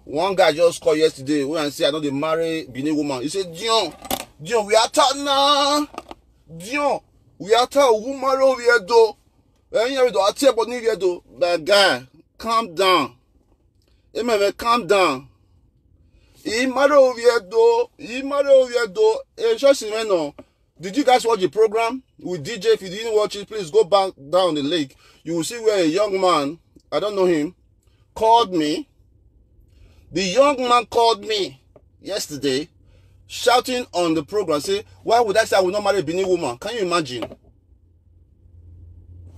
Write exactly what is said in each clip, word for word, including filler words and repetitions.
One guy just call yesterday when I say I don't dey marry Benin woman. He say, "Dion, Dion, we are tired now. Dion, we are tired. Who marry over here though? Eh, here we do. I tell but here though." My guy, calm down. Amen, man, calm down. He marry over here though. He marry over here though. Eh, sure, she went on. Did you guys watch the program with D J? If you didn't watch it, please go back down the link. You will see where a young man, I don't know him, called me. The young man called me yesterday, shouting on the program, say, "Why would I say I will not marry a Benin woman?" Can you imagine?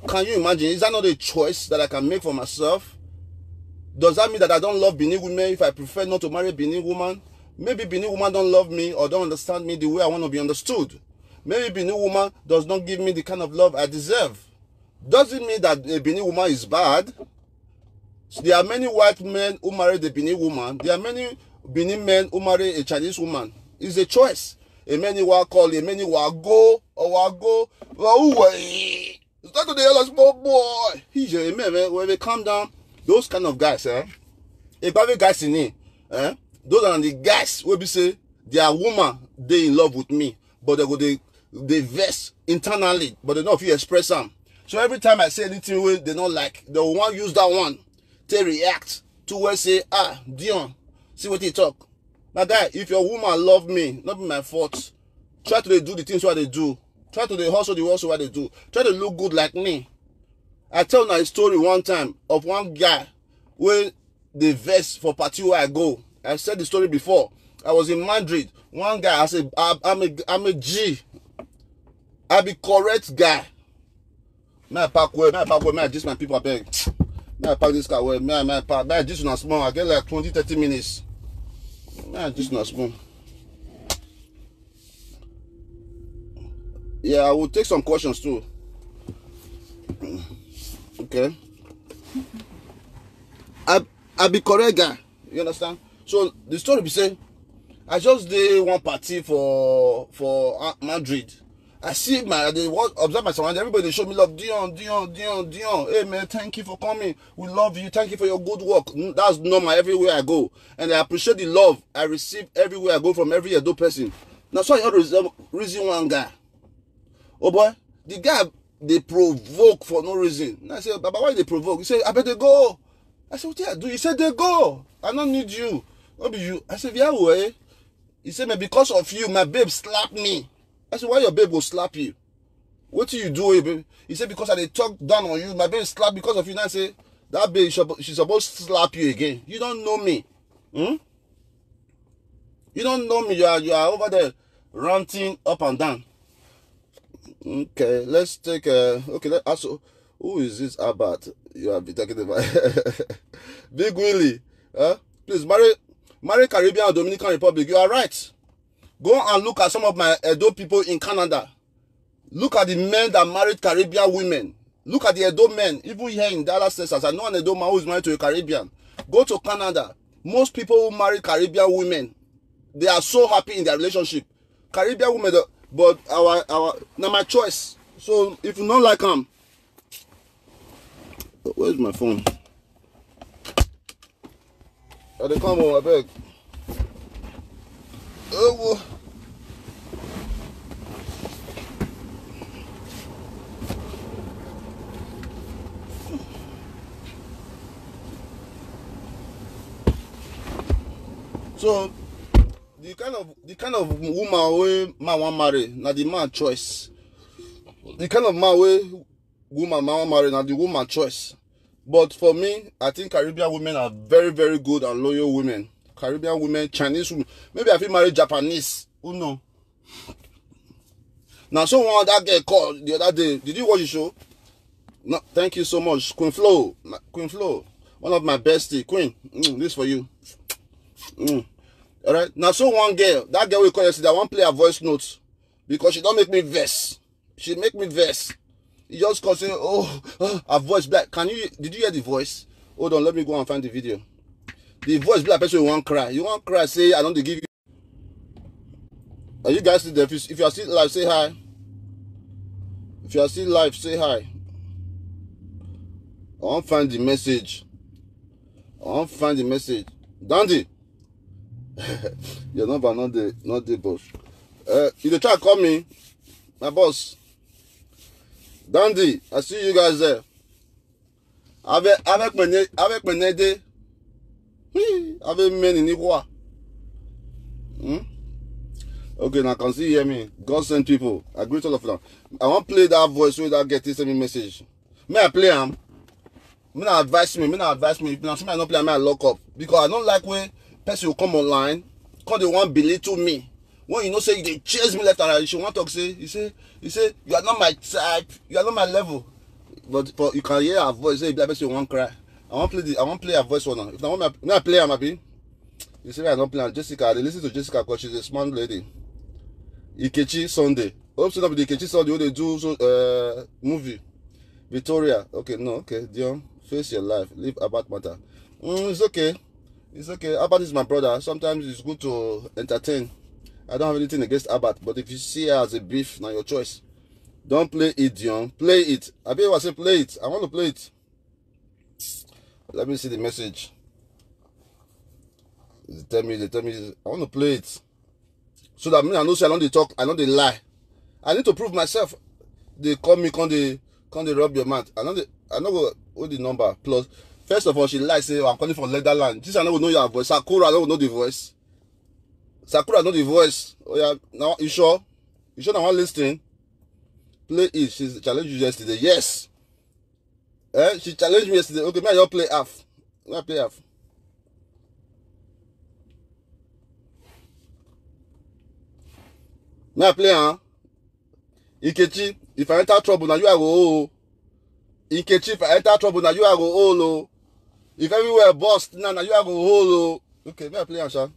Can you imagine? Is that not a choice that I can make for myself? Does that mean that I don't love Benin women if I prefer not to marry a Benin woman? Maybe Benin woman don't love me or don't understand me the way I want to be understood. Maybe Benin woman does not give me the kind of love I deserve. Doesn't mean that a Benin woman is bad. There are many white men who marry the Benin woman. There are many Benin men who marry a Chinese woman. It's a choice. A many wa call, a many wa go, or wa go. Wa who wa- Start to the yellow small boy. He's a man, man. When they calm down, those kind of guys, eh? If every guys in it, eh? Those are the guys will be say their woman they in love with me, but they go they they vex internally, but they know if you express them. So every time I say anything wey they not like, they want use that one to react to where say, "Ah, Dion, see what he talk." My guy, if your woman love me, not be my fault. Try to dey do the things what they do. Try to dey hustle the hustle what they do. Try to look good like me. I tell my story one time of one guy wey dey vex for party where I go. I said the story before. I was in Madrid. One guy, I said, "I'm, I'm a, I'm a G. I be correct guy." May I pack well, may I pack well, may I just my people, I beg. May I pack this car well, may I, may I pack, may I just not small. I get like twenty, thirty minutes. May I just not small. Yeah, I will take some questions too. Okay. I I be correct guy. You understand? So the story be say, I just did one party for for uh, Madrid. I see my I dey wa- observe my surrounding. Everybody dey show me love. Dion, Dion, Dion, Dion. Hey man, thank you for coming. We love you. Thank you for your good work. N- That's normal everywhere I go, and I appreciate the love I receive everywhere I go from every Edo person. Now so I heard reason, reason one guy. Oh boy, the guy they provoke for no reason. And I said, "Baba, why they provoke?" He said, "I bet they go." I said, "What I do?" He said, "They go. I don't need you. Not be you." I said, "Yeah, way." He said, "Man, because of you, my babe slapped me." I said, "Why your babe will slap you? What do you do, your babe?" He said, "Because I dey talk down on you. My babe slapped because of you." And I say, "That babe, she suppo- she's supposed to slap you again. You don't know me. Hmm? You don't know me. You are you are over there ranting up and down." Okay, let's take uh okay, let us who is this about you have been talking about? Big Willie, huh? Please marry marry Caribbean or Dominican Republic. You are right. Go and look at some of my Edo people in Canada. Look at the men that married Caribbean women. Look at the Edo men, even here in Dallas, Texas. I know an Edo man who is married to a Caribbean. Go to Canada. Most people who marry Caribbean women, they are so happy in their relationship. Caribbean women, the- but our our now my choice. So if you don't like them, where's my phone? I dey come on, I beg. Oh, so the kind of the kind of woman wey man wan marry na the man choice. The kind of man wey woman man wan marry na the woman choice. But for me, I think Caribbean women are very, very good and loyal women. Caribbean women, Chinese women. Maybe I fit marry Japanese. Who know? Now, so one that girl called the other day. Did you watch the show? No, thank you so much, Queen Flo. My- Queen Flo, one of my bestie, Queen. Mm, this for you. Mm. All right. Now, so one girl, that girl we call yesterday, I want play her voice notes because she don't make me vex. She make me vex. He just come say, oh, oh, her voice black. Can you did you hear the voice? Hold on, let me go and find the video. The voice black person you want cry. You want cry, say I don't dey give you. Are you guys still there? If you, if you are still live, say hi. If you are still live, say hi. I want find the message. I want find the message. Dandy, your number not the not the boss. Uh, you dey try call me, my boss. Dandy, I see you guys there. Avec avec Mene- avec Menede. Whee, avec Meni Nikwa. Hmm? Okay, now can see hear me. God send people. I greet all of them. I want play that voice where that get send me message. May I play am? May I advise me. May I advise me. If na something I don't play, I may lock up because I don't like when person will come online, come they want belittle me. When you know say you dey chase me left and right, you should want talk say you say you say you are not my type, you are not my level. But but you can hear her voice say that person want cry. I want play the I want play her voice one now. If I want me, I play am abi. You say I don't play am. Jessica, I dey listen to Jessica because she's a smart lady. Ikechi Sunday. Hope say no be the Ikechi Sunday wey dey do so uh, movie. Victoria, okay, no, okay, Dion, face your life, leave about matter. Mm, it's okay, it's okay. Albert is my brother. Sometimes it's good to entertain. I don't have anything against Albert, but if you see her as a beef, now your choice. Don't play it, Dion. Play it. I be say play it. I want to play it. Let me see the message. They tell me, they tell me, I want to play it. So that me, I know say I know they talk, I know they lie. I need to prove myself. They call me, come they come they rub your mouth. I know they I know go with the number. Plus, first of all, she lies say, "Oh, I'm calling for Leatherland." This I know go know your voice. Sakura, I don't know the voice. Sakura know the voice. Oh yeah, now you sure? You sure now one listen? Play it. She challenge you yesterday. Yes. Eh? She challenged me yesterday. Okay, may I just play half? May I play half? May I play, huh? Ikechi, if I enter trouble, now you I go oh. Ikechi, if I enter trouble, now you I go oh. If everywhere bust, now now you I go oh. Okay, may I play, Asha?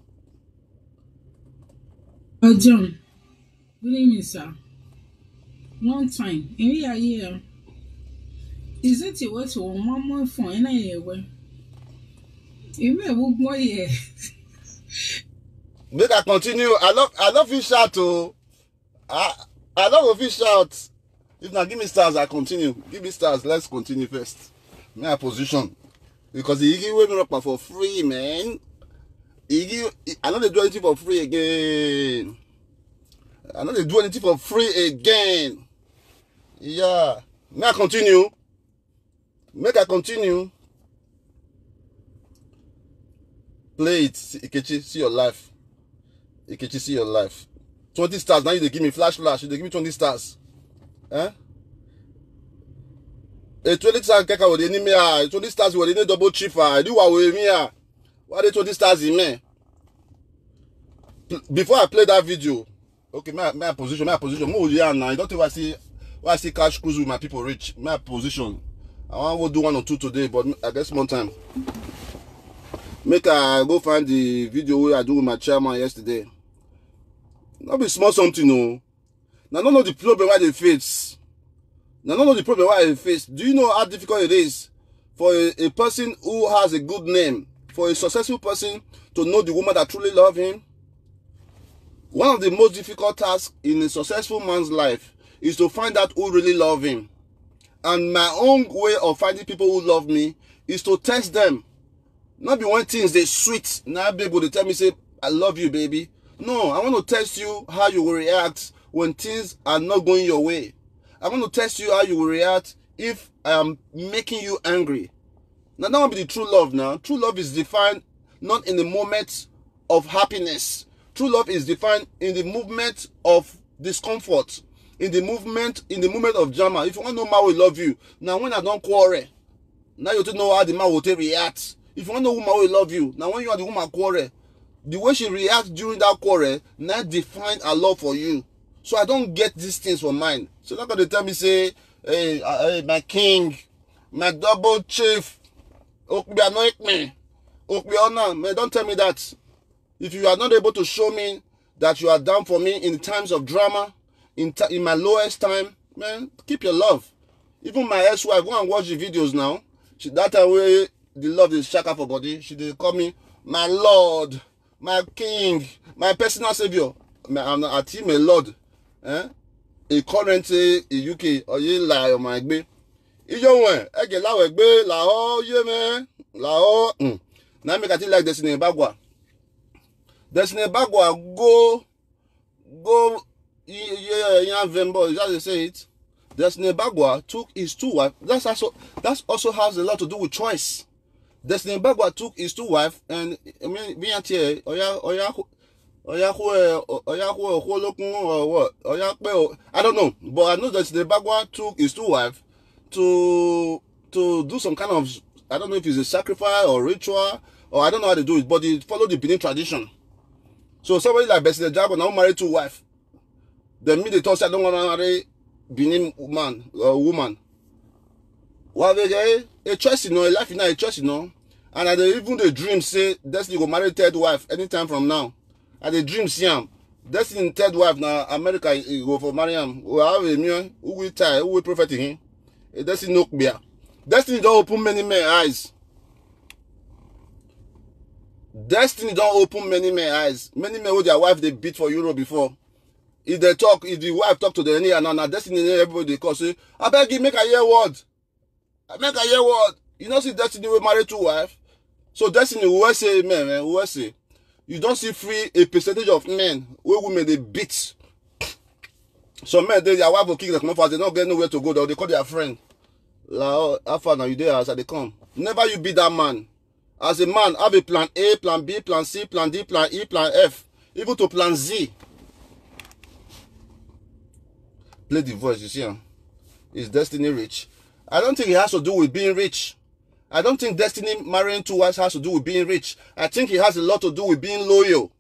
Uh, John, good evening, sir. Long time. Maybe a year. Is it you went to one month for any year? Well, you may book one year. Make I continue. I love I love you shout oh. I I love you shout. If now give me stars, I continue. Give me stars. Let's continue first. May I position. Because he give me rock for free, man. He give, I don't do anything for free again. I don't do anything for free again. Yeah. May I continue? Make I continue. Play it. See, Ikechi, see your life. Ikechi, see your life. Twenty stars. Now you dey give me flash flash. You dey give me twenty stars. Eh? A twenty stars keka with enemy. Ah, twenty stars with any double chief. Ah, do what with me? Ah, what they twenty stars in me? P- Before I play that video, okay, my my position, my position. More yeah now. I don't think I see why I see cash cruise with my people rich. My position. I want to do one or two today, but I guess more time. Make I go find the video where I do with my chairman yesterday. Not be small something, no. Now, no know the problem why they face. Now, no know the problem why they face. Do you know how difficult it is for a, a person who has a good name, for a successful person to know the woman that truly love him? One of the most difficult tasks in a successful man's life is to find out who really love him. And my own way of finding people who love me is to test them. Not be when things they sweet. Now babe go dey tell me say, "I love you, baby." No, I want to test you how you will react when things are not going your way. I want to test you how you will react if I am making you angry. Now that will be the true love now. True love is defined not in the moment of happiness. True love is defined in the movement of discomfort, in the movement, in the moment of drama. If you want to know how I love you, now when I don't quarrel, now you to know how the man will take react. If you want to know woman will love you, now when you are the woman quarrel, the way she reacts during that quarrel, now define her love for you. So I don't get these things for mine. So not gonna tell me say, "Hey, uh, hey, my king, my double chief, Okpia no me, Okpia honor me." Don't tell me that. If you are not able to show me that you are down for me in times of drama, in t- in my lowest time, man, keep your love. Even my ex-wife, go and watch the videos now. She, that time wey the love is shaka for body, she dey call me my lord, my king, my personal savior. My, I'm not a team a lord. Eh? A current eh, in U K or you lie on my gbe. Iyo wen, ege lawe gbe la o ye me, la o. Mm. Now make I think like Destiny Bagua. Destiny Bagua go go yeah, yeah, Vembo, is that they say it? Destiny Bagua took his two wife. That's also that's also has a lot to do with choice. Destiny Bagua took his two wife and I mean me and here Oya Oya Oya Oya Oya I don't know, but I know that the Bagua took his two wife to to do some kind of, I don't know if it's a sacrifice or ritual or I don't know how they do it, but they follow the Benin tradition. So somebody like Bessie Jago now married two wife. Then me they talk say I don't want to marry Benin man or woman. Well, they, they, a choice you know, a life you know, a choice you know. And I dey even the dream say Destiny go marry third wife anytime from now. I dey dream see am. Destiny third wife na America he go for marry am. We have a mirror who will tie, who will prophet him. A Destiny no beer. Destiny don't open many men eyes. Destiny don't open many men eyes. Many men with their wife they beat for Europe before. If they talk, if the wife talk to the any and now Destiny everybody they call say, I beg you make I hear word. I make I hear word. You know see Destiny we married two wife. So Destiny we will say amen, man. We will say you don't see free a percentage of men where women they beat. Some men they their wife will kick them off as they don't get nowhere to go. They call their friend. La, how far now you there as they come? Never you be that man. As a man, have a plan A, plan B, plan C, plan D, plan E, plan F, even to plan Z. Play the voice, you see him. Is Destiny rich? I don't think it has to do with being rich. I don't think Destiny marrying two wives has to do with being rich. I think it has a lot to do with being loyal.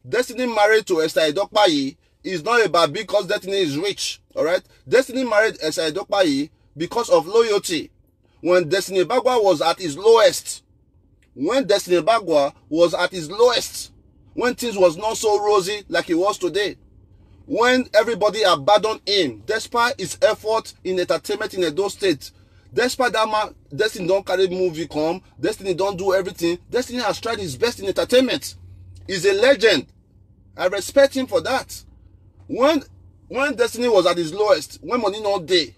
Destiny married to Esther Edokpayi is not about because Destiny is rich. All right, Destiny married Esther Edokpayi because of loyalty. When Destiny Bagua was at his lowest, when Destiny Bagua was at his lowest, when things was not so rosy like it was today, when everybody abandoned him despite his effort in entertainment in Edo State, despite that man, Destiny don't carry movie come, Destiny don't do everything. Destiny has tried his best in entertainment. He's a legend. I respect him for that. When when Destiny was at his lowest, when money not day,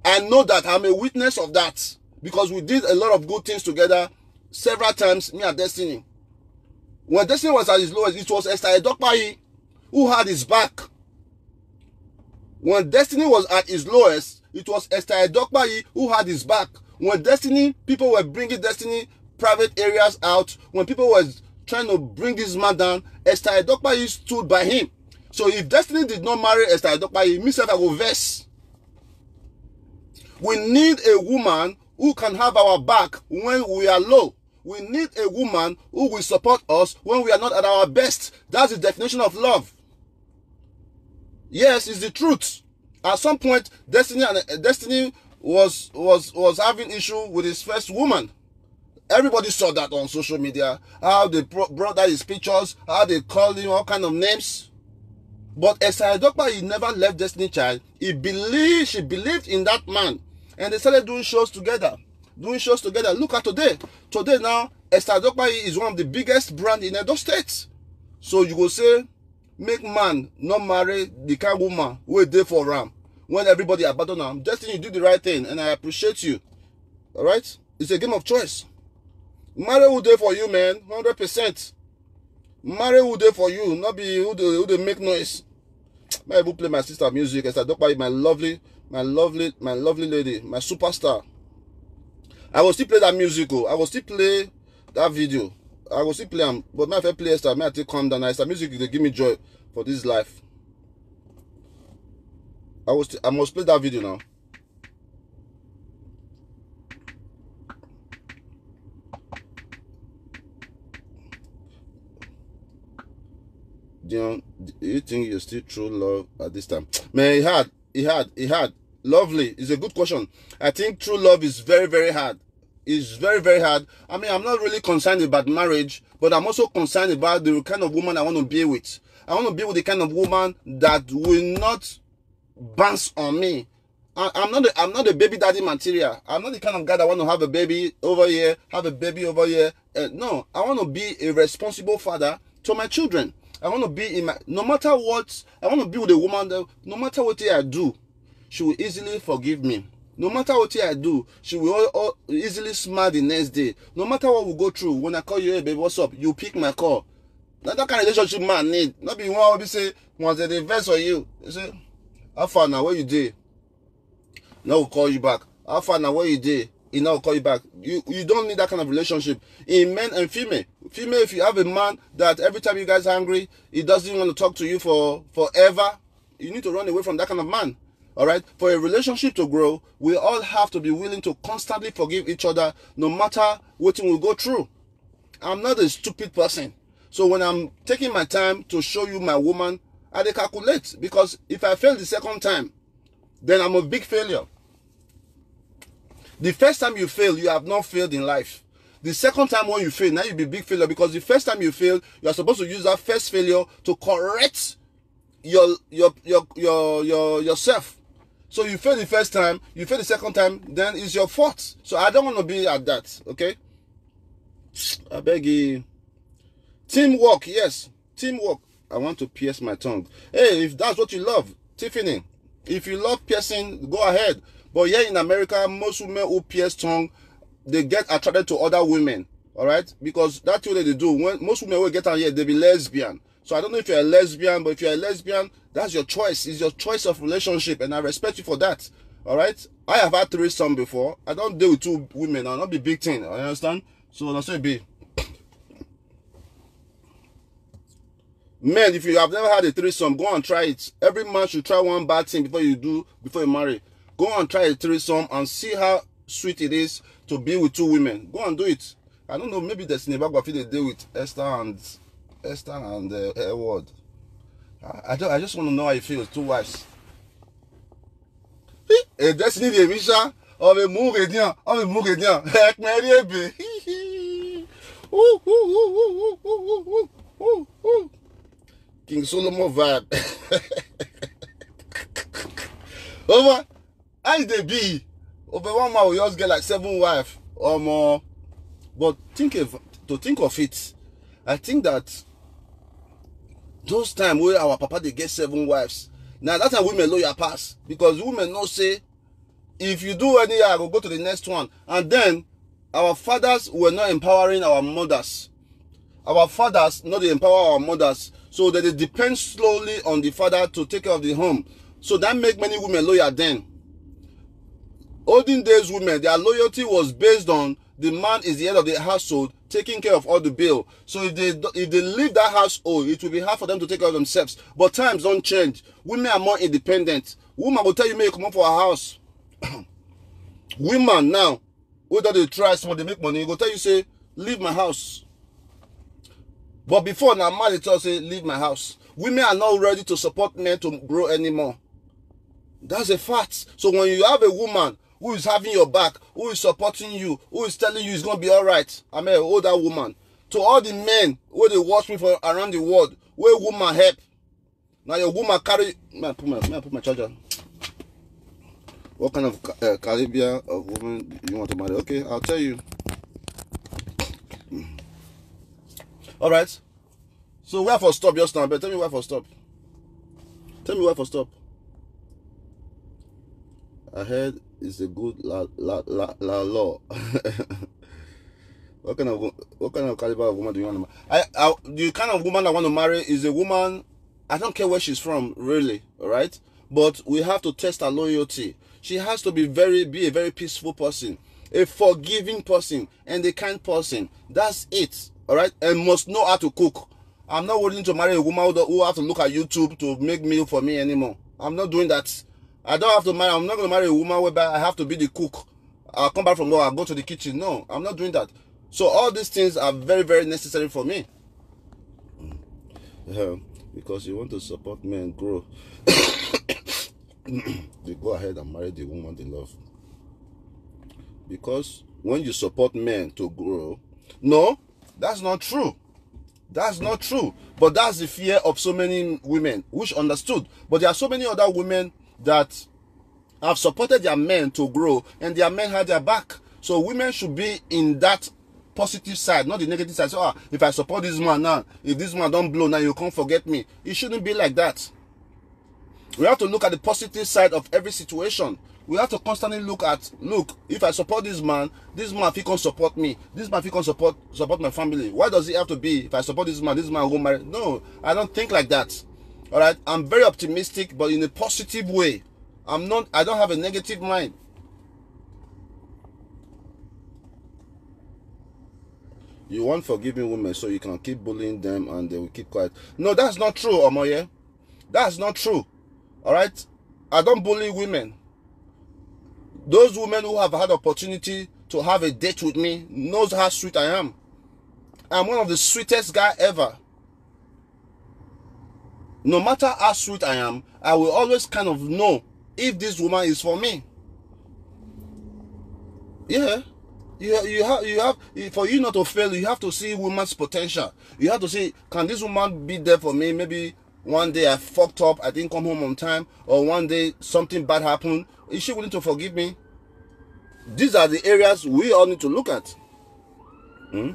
I know that I'm a witness of that because we did a lot of good things together several times, me and Destiny. When Destiny was at his lowest, it was Esther Edokpayi who had his back. When Destiny was at his lowest, it was Esther Edokpayi who had his back. When Destiny, people were bringing Destiny private areas out, when people were trying to bring this man down, Esther Edokpayi stood by him. So if Destiny did not marry Esther Edokpayi, myself I go vex. We need a woman who can have our back when we are low. We need a woman who will support us when we are not at our best. That's the definition of love. Yes, it's the truth. At some point, Destiny and uh, Destiny was was was having issue with his first woman. Everybody saw that on social media. How they brought out his pictures, how they called him all kind of names. But Esther Edokpayi never left Destiny Child. He believed, she believed in that man, and they started doing shows together, doing shows together. Look at today. Today now, Esther Edokpayi is one of the biggest brand in Edo State. So you go say make man not marry the kind woman wey dey for am when everybody abandon am. Destiny, you do the right thing and I appreciate you. All right, it's a game of choice. Marry who dey for you, man. Hundred percent. Marry who dey for you, not be who dey who dey make noise. My people play my sister music as I don't buy my lovely, my lovely, my lovely lady, my superstar. I will still play that music. Oh, I will still play that video. I will still play am, but my fair play Esther, may I take calm down. Esther music they give me joy for this life. I was I must play that video now. Do you, know, do you think you still true love at this time? Man, it hard, it hard, it hard. Lovely, it's a good question. I think true love is very, very hard. It's very, very hard. I mean, I'm not really concerned about marriage, but I'm also concerned about the kind of woman I want to be with. I want to be with the kind of woman that will not bounce on me. I, I'm not. A, I'm not a baby daddy material. I'm not the kind of guy that want to have a baby over here, have a baby over here. Uh, no, I want to be a responsible father to my children. I want to be in my no matter what. I want to be with a woman that no matter what I do, she will easily forgive me. No matter what I do, she will all, all easily smile the next day. No matter what we go through, when I call you, "Hey, babe, what's up?" You pick my call. Now that kind of relationship man need. Not be one will be say, once they invest for you, you say, "How far now? Where you dey?" Now we'll call you back. "How far now? Where you dey?" He now call you back. You you don't need that kind of relationship. In men and female, female, if you have a man that every time you guys are angry, he doesn't want to talk to you for forever, you need to run away from that kind of man. All right. For a relationship to grow, we all have to be willing to constantly forgive each other, no matter what we go through. I'm not a stupid person. So when I'm taking my time to show you my woman, I dey calculate, because if I fail the second time, then I'm a big failure. The first time you fail, you have not failed in life. The second time when you fail, now you be big failure, because the first time you fail, you are supposed to use that first failure to correct your your your your your yourself. So you fail the first time, you fail the second time, then it's your fault. So I don't want to be at that, okay? I beg you. Teamwork, yes. Teamwork. I want to pierce my tongue. Hey, if that's what you love, Tiffany, if you love piercing, go ahead. But here in America, most women who pierce tongue, they get attracted to other women. All right? Because that's what they do. When most women will get out here, they be lesbian. So I don't know if you're a lesbian, but if you're a lesbian, that's your choice. It's your choice of relationship, and I respect you for that. All right? I have had threesome before. I don't deal with two women. I'll not be big thing. You understand? So that's what it be. Men, if you have never had a threesome, go and try it. Every man should try one bad thing before you do, before you marry. Go and try a threesome and see how sweet it is to be with two women. Go and do it. I don't know, maybe there's Nebagwa feel they deal with Esther and Esther and uh, Edward. I, I, just, I just want to know how it feels, two wives. Hey, Destiny de Misha, of a Mugedian, of a Mugedian. Heck, Mary Ebe. King Solomon vibe. Over, how e dey be? Over one man will just get like seven wife or more. But think of, to think of it, I think that those time where our papa they get seven wives, now that time women loyal pass, because women know say if you do anyhow, I go go to the next one. And then our fathers were not empowering our mothers. Our fathers not dey empower our mothers, so that they depend slowly on the father to take care of the home. So that make many women loyal then. Olden days women, their loyalty was based on the man is the head of the household, taking care of all the bill. So if they if they leave that household, it will be hard for them to take care of themselves. But times don't change. Women are more independent. Woman will tell you, "Make you come up for her house." Women now, who don't dey try small, they make money, go tell you, say, "Leave my house." But before now, man they tell say, "Leave my house." Women are not ready to support men to grow anymore. That's a fact. So when you have a woman who is having your back, who is supporting you, who is telling you it's gonna be all right, I mean, older woman. To all the men where they watch me for around the world, where woman help. Now your woman carry. May I put my, may I put my charger? What kind of uh, Caribbean of woman do you want to marry? Okay, I'll tell you. All right. So where for stop just now? But tell me where for stop. Tell me where for stop. I heard it's a good la la la, la law. What kind of wo- what kind of caliber of woman do you want to marry? I, I the kind of woman I want to marry is a woman. I don't care where she's from, really. All right, but we have to test her loyalty. She has to be very be a very peaceful person, a forgiving person, and a kind person. That's it. All right, and must know how to cook. I'm not willing to marry a woman who, who have to look at YouTube to make meal for me anymore. I'm not doing that. I don't have to marry. I'm not going to marry a woman whereby I have to be the cook. I'll come back from work, I'll go to the kitchen. No, I'm not doing that. So all these things are very, very necessary for me. Yeah, because you want to support men grow. They go ahead and marry the woman they love. Because when you support men to grow, no, that's not true. That's not true. But that's the fear of so many women, which understood. But there are so many other women that have supported their men to grow, and their men had their back. So women should be in that positive side, not the negative side. So ah, if I support this man now, if this man don't blow now, you can't forget me. It shouldn't be like that. We have to look at the positive side of every situation. We have to constantly look at, look, if I support this man, this man fit come support me, this man fit come support support my family. Why does it have to be if I support this man, this man go marry? No, I don't think like that. All right, I'm very optimistic, but in a positive way. I'm not. I don't have a negative mind. You want forgiving women so you can keep bullying them and they will keep quiet. No, that's not true, Omoye. That's not true. All right? I don't bully women. Those women who have had opportunity to have a date with me knows how sweet I am. I'm one of the sweetest guy ever. No matter how sweet I am, I will always kind of know if this woman is for me. Yeah. You, you have you have for you not to fail, you have to see woman's potential. You have to see, can this woman be there for me? Maybe one day I fucked up, I didn't come home on time, or one day something bad happened. Is she willing to forgive me? These are the areas we all need to look at. Hmm?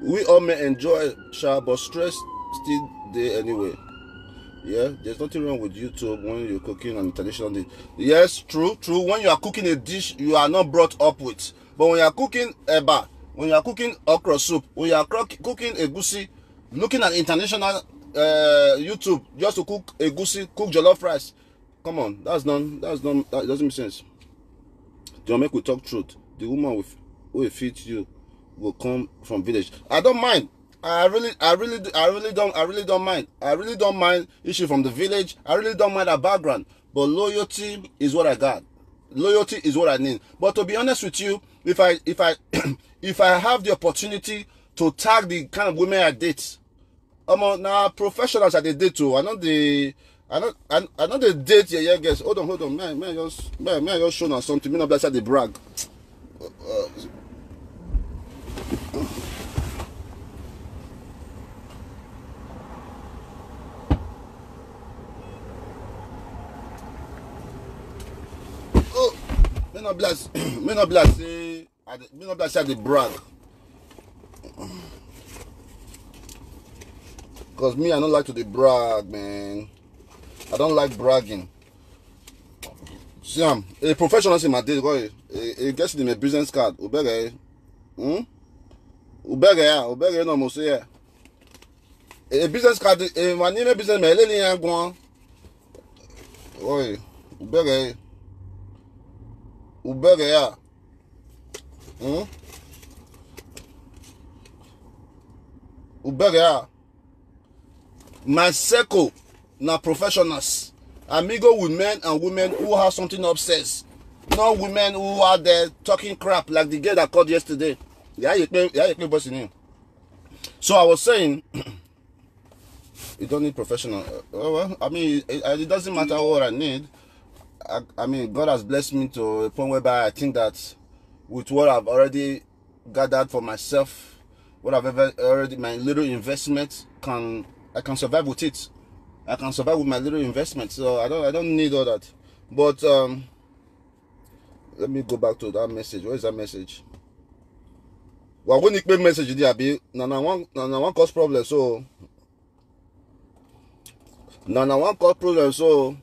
We all may enjoy sha, but stress still there anyway. Yeah, there's nothing wrong with YouTube when you're cooking an international dish. Yes, true, true. When you are cooking a dish you are not brought up with, but when you are cooking eba, when you are cooking okra soup, when you are cooking egusi, looking at international uh, YouTube just to cook egusi, cook jollof rice, come on, that's not that's not that doesn't make sense. Don't make we talk truth. The woman will will fit you will come from village. I don't mind. I really, I really, do, I really don't, I really don't mind. I really don't mind if she's from the village. I really don't mind her background. But loyalty is what I got. Loyalty is what I need. But to be honest with you, if I, if I, if I have the opportunity to tag the kind of women I date, I'm on now professionals at the date too. I know the, I know, I, I know the date. Yeah, yeah, guys. Hold on, hold on. Man, man, just, man, man, just show now something. Me not bless the brag. Uh, oh, me not bless, me not bless. Say, I, me not bless the brag. Cause me, I don't like to the brag, man. I don't like bragging. See, I'm a professional in my day. Go, a guest in a business card. Ubege, hmm? Ubege, yeah, ubege no more say yeah. A business card, a my name business, my lady and go on. Oi, ubege, ubege, yeah. Hmm? Ubege, yeah. My circle na professionals. Amigo with men and women who have something upstairs. Not women who are there talking crap like the girl that called yesterday. Yeah, you play, yeah, you play boss in him. So I was saying, you don't need professional. Uh, oh, well, I mean, it, it doesn't matter what I need. I, I mean, God has blessed me to a point whereby I think that with what I've already gathered for myself, what I've ever already my little investment can I can survive with it. I can survive with my little investment. So I don't I don't need all that. But um, let me go back to that message. Where is that message? Well, when you pay message, there be na na one na na one cause problem. So na na one cause problem. So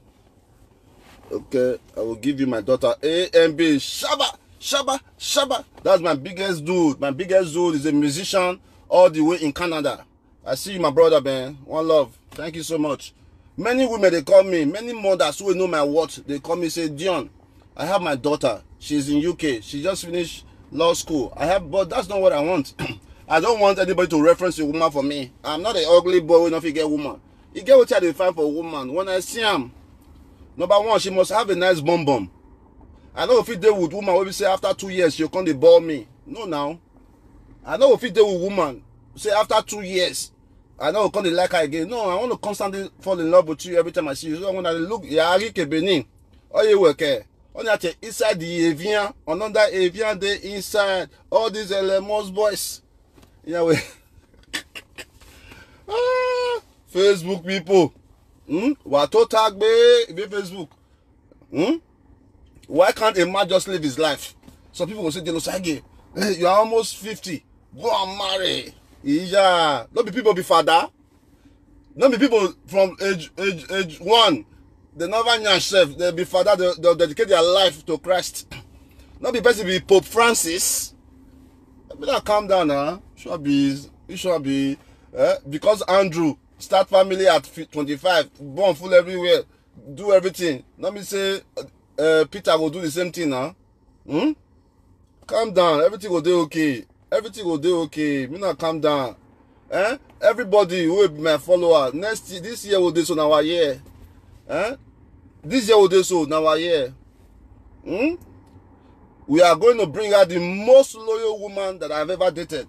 okay, I will give you my daughter A M B. Shaba, shaba, shaba. That's my biggest dude. My biggest dude is a musician all the way in Canada. I see you, my brother, man. One love. Thank you so much. Many women they call me, many mothers who know my worth, they call me say, Dion, I have my daughter. She's in U K. She just finished law school. I have, but that's not what I want. I don't want anybody to reference a woman for me. I'm not an ugly boy who don't fit get woman. You get what I define for a woman. When I see him, number one, she must have a nice bum bum. I know if you deal with woman, we say after two years, she'll come to bore me. No, now. I know if you deal with woman, say after two years, I know come to like her again. No, I want to constantly fall in love with you every time I see you. So when I look, yeah, I look at Benin. Oh, you work here. Only at inside the avian, another avian day inside. All these Elemos boys. Yeah, we. Ah, Facebook people. Hmm? What to tag me? Be Facebook. Hmm? Why can't a man just live his life? Some people will say, Delosage, hey, you are almost fifty. Go and marry. Yeah. Not be people be father. Not be people from age age age one. They never nyash sef. They be father. They, they dedicate their life to Christ. Not be person be Pope Francis. Be like, calm down now. Sure be, you sure be. Eh? Because Andrew start family at fi- twenty-five, born full everywhere, do everything. Let me say, uh, Peter will do the same thing now. Hmm? Calm down. Everything will do okay. Everything will do okay. Me not calm down. Eh? Everybody who will be my follower next year, this year will do so now our year. Eh? This year will do so now our year. Hmm? We are going to bring out the most loyal woman that I've ever dated.